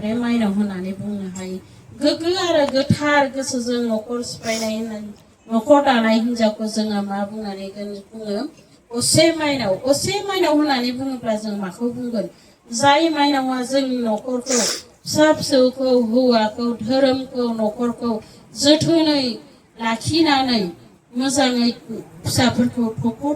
जाब्रे माइनाव होननानै बुंनो हायो गोग्गो आरो गोथार गोसोजों न'खर सिफायनाय न'खर दानाय हिन्जावखौ जोङो मा बुंनानै बुङो असे माइनाव होननानै बुङोब्ला जों माखौ बुंगोन जाय माइनावा जोंनि न'खरखौ फिसा फिसौखौ हौवाखौ धोरोमखौ न'खरखौ जोथोनै लाखिनानै मोजाङै फिसाफोरखौ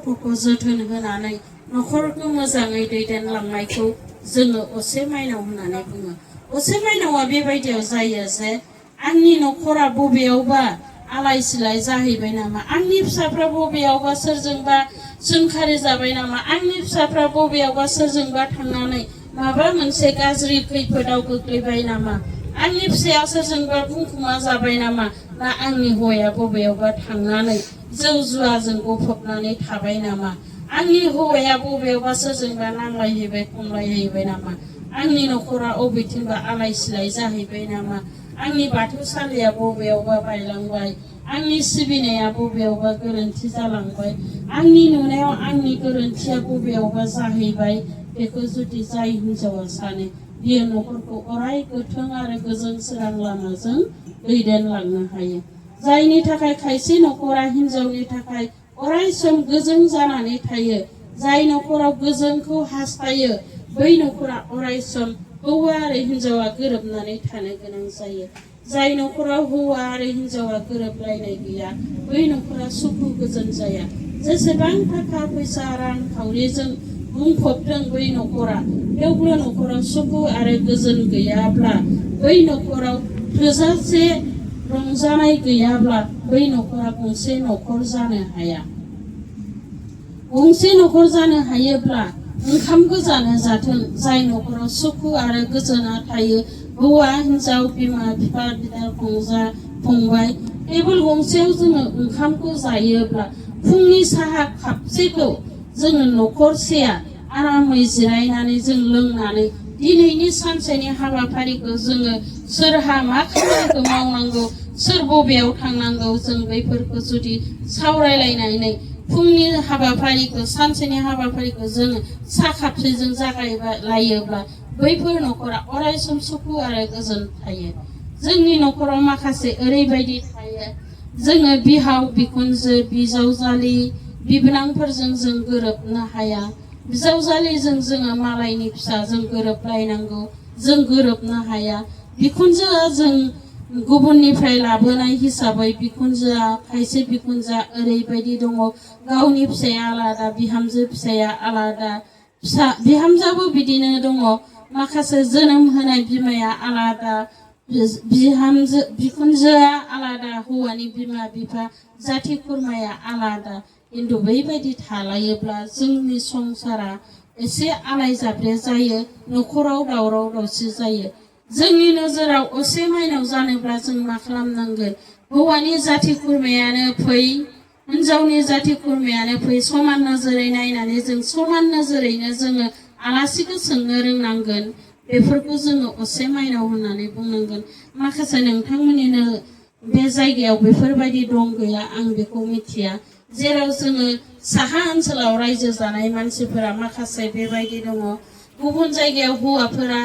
थख' जोथोन होनानै न'खरखौ मोजाङै दैदेनलांनायखौ जोङो असे माइनाव होननानै बुङो असे माइनावा बेबायदियाव जायो जे आंनि न'खरा बबेयावबा आलाय सिलाय जाहैबाय नामा आंनि फिसाफ्रा बबेयावबा सोरजोंबा सोंखारि जाबाय नामा आंनि फिसाफ्रा बबेयावबा सोरजोंबा थांनानै माबा मोनसे गाज्रि खैफोदाव गोग्लैबाय नामा आंनि फिसाया सोरजोंबा बुंखुमा जाबाय नामा ना आंनि हौवाया बबेयावबा थांनानै जौ जुवाजों गफबनानै थाबाय नामा आंनि हौवाया बबेयावबा सोरजोंबा नांलायहैबाय खमलायहैबाय नामा आंनि न'खरा बबेथिंबा आलाय सिलाय जाहैबाय नामा आंनि बाथौसालिया बबेयावबा बायलांबाय आंनि सिबिनाया बबेयावबा गोरोन्थि जालांबाय आंनि नुनायाव आंनि गोरोन्थिया बबेयावबा जाहैबाय बेखौ जुदि जाय हिन्जावा सानो बियो न'खरखौ अराय गोथों आरो गोजों सोरां लामाजों दैदेनलांनो हायो जायनि थाखाय खायसे न'खरा हिन्जावनि थाखाय अराय सम गोजों जानानै थायो जाय न'खराव गोजोनखौ हास्थायो बै न'खरा अराय सम हौवा आरो हिन्जावा गोरोबनानै थानो गोनां जायो जाय न'खराव हौवा आरो हिन्जावा गोरोबलायनाय गैया बै न'खरा सुखु गोजोन जाया जेसेबां थाखा फैसा रांखावरिजों बुंफबदों बै न'खरा थेवबो न'खराव सुखु आरो गोजोन गैयाब्ला बै न'खराव थोजासे रंजानाय गैयाब्ला बै न'खरा गंसे न'खर जानो हाया गंसे न'खर जानो हायोब्ला ओंखाम गोजानो जाथों जाय न'खराव सुखु आरो गोजोना थायो हौवा हिन्जाव बिमा बिफा बिदा फंबाय टेबोल गंसेयाव जोङो ओंखामखौ जायोब्ला फुंनि साहा कापसेखौ जोङो न'खरसेया आरामै जिरायनानै जों लोंनानै दिनैनि सानसेनि हाबाफारिखौ जोङो सोरहा मा खामानिखौ मावनांगौ सोर बबेयाव थांनांगौ जों बैफोरखौ जुदि सावरायलायनानै फुंनि हाबाफारिखौ सानसेनि हाबाफारिखौ जोङो सा कापसेजों जागायलायोब्ला बैफोर न'खरा अराय सम सुखु आरो गोजोन थायो जोंनि न'खराव माखासे ओरैबायदि थायो जोङो बिहाव बिखुनजो बिजावजालि बिबोनांफोरजों जों गोरोबनो हाया बिजावजालिजों जोङो मालायनि फिसाजों गोरोबलायनांगौ जों गोरोबनो हाया बिखुनजोआ जों गुबुननिफ्राय लाबोनाय हिसाबै बिखुनजोआ खायसे बिखुनजोआ ओरैबायदि दङ गावनि फिसाया आलादा बिहामजो फिसाया आलादा बिहामजोआबो बिदिनो दङ माखासे जोनोम होनाय बिमाया आलादा बिखुनजोआ आलादा हौवानि बिमा बिफा जाथि खुरमाया आलादा खिन्थु बैबायदि थालायोब्ला जोंनि संसारा एसे आलाय जाब्रे जायो न'खराव दावराव दावसि जायो जोंनि नोजोराव असे माइनाव जानोब्ला जों मा खालामनांगोन हौवानि जाथि खुरमायानो फै हिन्जावनि जाथि खुरमायानो फै समान नोजोरै नायनानै जों समान नोजोरैनो जोङो आलासिखौ सोंनो रोंनांगोन बेफोरखौ जोङो असे माइनाव होननानै बुंनांगोन माखासे नोंथांमोननिनो बे जायगायाव बेफोरबायदि दं गैया आं बेखौ मिथिया जेराव जोङो साहा ओनसोलाव रायजो जानाय मानसिफोरा माखासे बेबायदि दङ गुबुन जायगायाव हौवाफोरा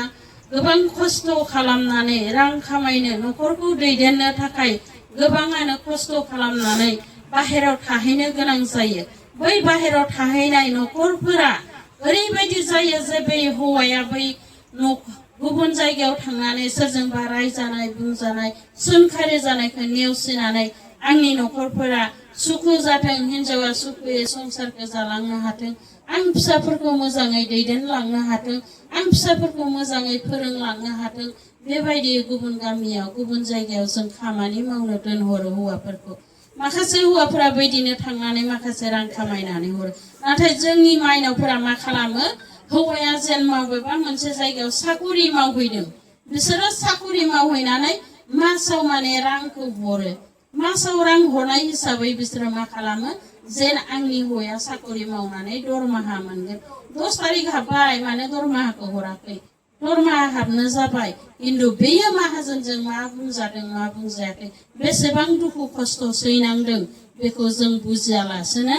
गोबां खस्थ' खालामनानै रां खामायनो न'खरखौ दैदेननो थाखाय गोबाङानो खस्थ' खालामनानै बाहेराव थाहैनो गोनां जायो बै बाहेराव थाहैनाय न'खरफोरा ओरैबायदि जायो जे बै हौवाया बै गुबुन जायगायाव थांनानै सोरजोंबा रायजानाय बुंजानाय सोंखारि जानायखौ नेवसिनानै आंनि न'खरफोरा सुखु जाथों हिन्जावा सुखुयै संसारखौ जालांनो हाथों आं फिसाफोरखौ मोजाङै दैदेनलांनो हाथों आं फिसाफोरखौ मोजाङै फोरोंलांनो हाथों बेबायदि गुबुन गामियाव गुबुन जायगायाव जों खामानि मावनो दोनहरो हौवाफोरखौ माखासे हौवाफोरा बेबायदिनो थांनानै माखासे रां खामायनानै हरो नाथाय जोंनि माइनावफोरा मा खालामो हौवाया जेन माबेबा मोनसे जायगायाव साकरि मावहैदों बिसोरो साकरि मावहैनानै मासाव माने रांखौ हरो मासाव रां हरनाय हिसाबै बिसोरो मा खालामो जेन आंनि हौवाया साकरि मावनानै दरमाहा मोनगोन 10 तारिख हाबबाय माने दरमाहाखौ हराखै दरमाहा हाबनो जाबाय खिन्थु बेयो माहाजोनजों मा बुंजादों मा बुंजायाखै बेसेबां दुखु खस्थ' सैनांदों बेखौ जों बुजियालासेनो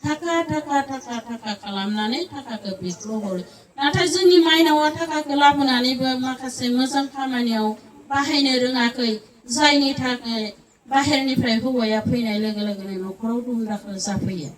थाखा खालामनानै थाखाखौ बिख्ल' हरो नाथाय जोंनि माइनावा थाखाखौ लाबोनानैबो माखासे मोजां खामानियाव बाहायनो रोङाखै जायनि थाखाय बाहेरनिफ्राय हौवाया फैनाय लोगो लोगोनो न'खराव दुम-दाखाल जाफैयो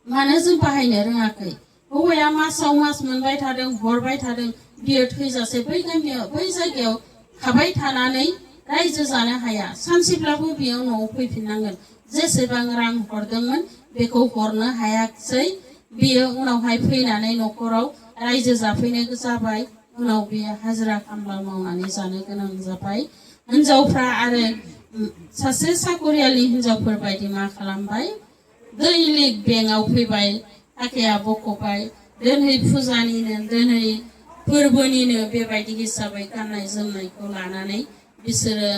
मानो जों बाहायनो रोङाखै हौवाया मासाव मास मोनबाय थादों हरबाय थादों बियो थैजासे बै गामियाव बै जायगायाव थाबाय थानानै रायजो जानो हाया सानसेब्लाबो बियो न'आव फैफिननांगोन जेसेबां रां हरदोंमोन बेखौ हरनो हायाखै बियो उनावहाय फैनानै न'खराव रायजो जाफैनो जाबाय उनाव बियो हाजिरा खामला मावनानै जानो गोनां जाबाय हिनजावफ्रा आरो सासे साकरियालि हिनजावफोर बायदि मा खालामबाय दैलिक बेंकआव फैबाय थाखाया बख'बाय दिनै फुजानिनो दिनै फोरबोनिनो बेबायदि हिसाबै गाननाय जोमनायखौ लानानै बिसोरो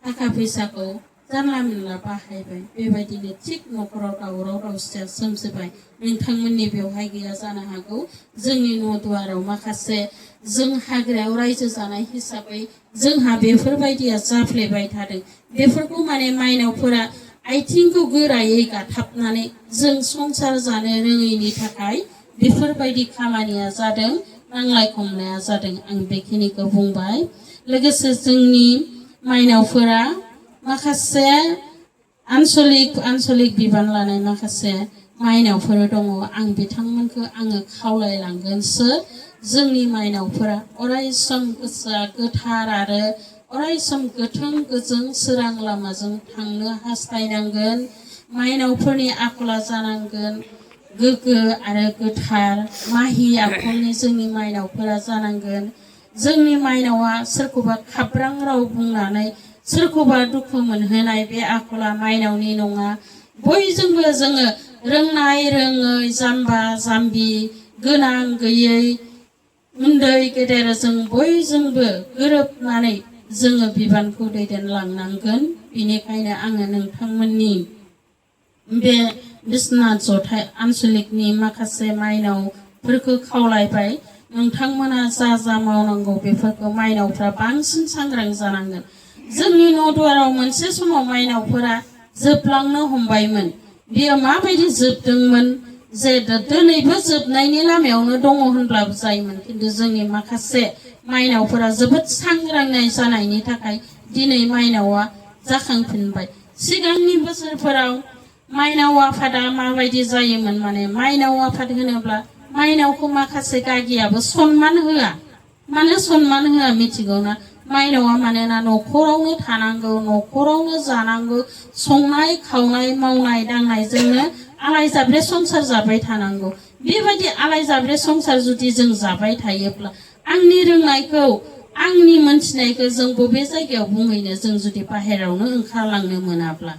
थाखा फैसाखौ जानला मोनला बाहायबाय बेबायदिनो थिग न'खराव दावराव दावसिया सोमजिबाय नोंथांमोननि बेवहाय गैया जानो हागौ जोंनि न' दुवाराव माखासे जों हाग्रायाव रायजो जानाय हिसाबै जोंहा बेफोरबायदिया जाफ्लेबाय थादों बेफोरखौ माने माइनावफोरा आथिंखौ गोरायै गाथाबनानै जों संसार जानो रोङैनि थाखाय बेफोरबायदि खामानिया जादों नांलाय खमलाया जादों आं बेखिनिखौ बुंबाय लोगोसे जोंनि माइनावफोरा माखासे आनसलिक बिबान लानाय माखासे माइनावफोर दङ आं बिथांमोनखौ आङो खावलायलांगोनसो जोंनि माइनावफोरा अरायसम गोसोआ गोथार आरो अरायसम गोथों गोजों सोरां लामाजों थांनो हास्थायनांगोन माइनावफोरनि आखला जानांगोन गोग्गो आरो गोथार माहि आखलनि जोंनि माइनावफोरा जानांगोन जोंनि माइनावा सोरखौबा खाब्रां राव बुंनानै सोरखौबा दुखु मोनहोनाय बे आखला माइनावनि नङा बयजोंबो जोङो रोंनाय रोङै जाम्बा जाम्बि गोनां गैयै उन्दै गेदेर जों बयजोंबो गोरोबनानै जोङो बिबानखौ दैदेनलांनांगोन बेनिखायनो आङो नोंथांमोननि बे बिश्वनाथ जथाइ आनसलिकनि माखासे माइनावफोरखौ खावलायबाय नोंथांमोना जा मावनांगौ बेफोरखौ माइनावफ्रा बांसिन सांग्रां जानांगोन जोंनि न' दुवाराव मोनसे समाव माइनावफोरा जोबलांनो हमबायमोन बियो माबायदि जोबदोंमोन जे दिनैबो जोबनायनि लामायावनो दङ होनब्लाबो जायोमोन खिन्थु जोंनि माखासे माइनावफोरा जोबोद सांग्रांनाय जानायनि थाखाय दिनै माइनावा जाखांफिनबाय सिगांनि बोसोरफोराव माइनाव आफादा माबायदि जायोमोन माने माइनाव आफाद होनोब्ला माइनावखौ माखासे गागियाबो सनमान होआ मानो सनमान होआ मिथिगौना माइनावा मानोना न'खरावनो थानांगौ न'खरावनो जानांगौ संनाय खावनाय मावनाय दांनायजोंनो आलाय जाब्रे संसार जाबाय थानांगौ बेबायदि आलाय जाब्रे संसार जुदि जों जाबाय थायोब्ला आंनि रोंनायखौ आंनि मोनथिनायखौ जों बबे जायगायाव बुंहैनो जों जुदि बाहेरावनो ओंखारलांनो मोनाब्ला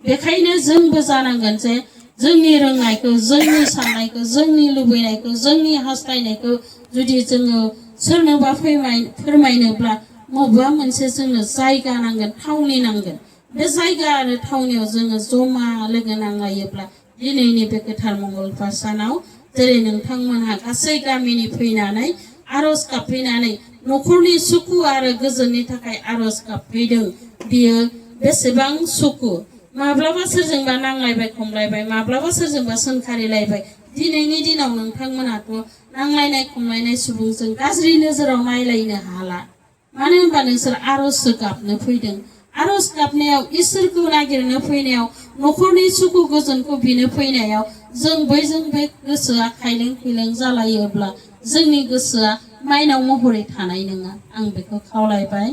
बेखायनो जोंबो जानांगोन जे जोंनि रोंनायखौ जोंनि साननायखौ जोंनि लुबैनायखौ जोंनि हास्थायनायखौ जुदि जोङो सोरनोबा फोरमायनोब्ला बबेबा मोनसे जोंनो जायगा नांगोन थावनि नांगोन बे जायगा आरो थावनियाव जोङो जमा लोगो नांलायोब्ला दिनैनि बे गोथार मंगलबार सानाव जेरै नोंथांमोनहा गासै गामिनि फैनानै आर'ज गाबफैनानै न'खरनि सुखु आरो गोजोननि थाखाय आर'ज गाबफैदों बियो बेसेबां सुखु माब्लाबा सोरजोंबा नांलायबाय खमलायबाय माब्लाबा सोरजोंबा सोंखारिलायबाय दिनैनि दिनाव नोंथांमोनाथ' नांलायनाय खमलायनाय सुबुंजों गाज्रि नोजोराव नायलायनो हाला मानो होनबा नोंसोर आर'जसो गाबनो फैदों आर'ज गाबनायाव इसोरखौ नागिरनो फैनायाव न'खरनि सुखु गोजोनखौ बिनो फैनायाव जों बयजों बे गोसोआ खायलें खुइलें जालायोब्ला जोंनि गोसोआ माइनाव महरै थानाय नङा आं बेखौ खावलायबाय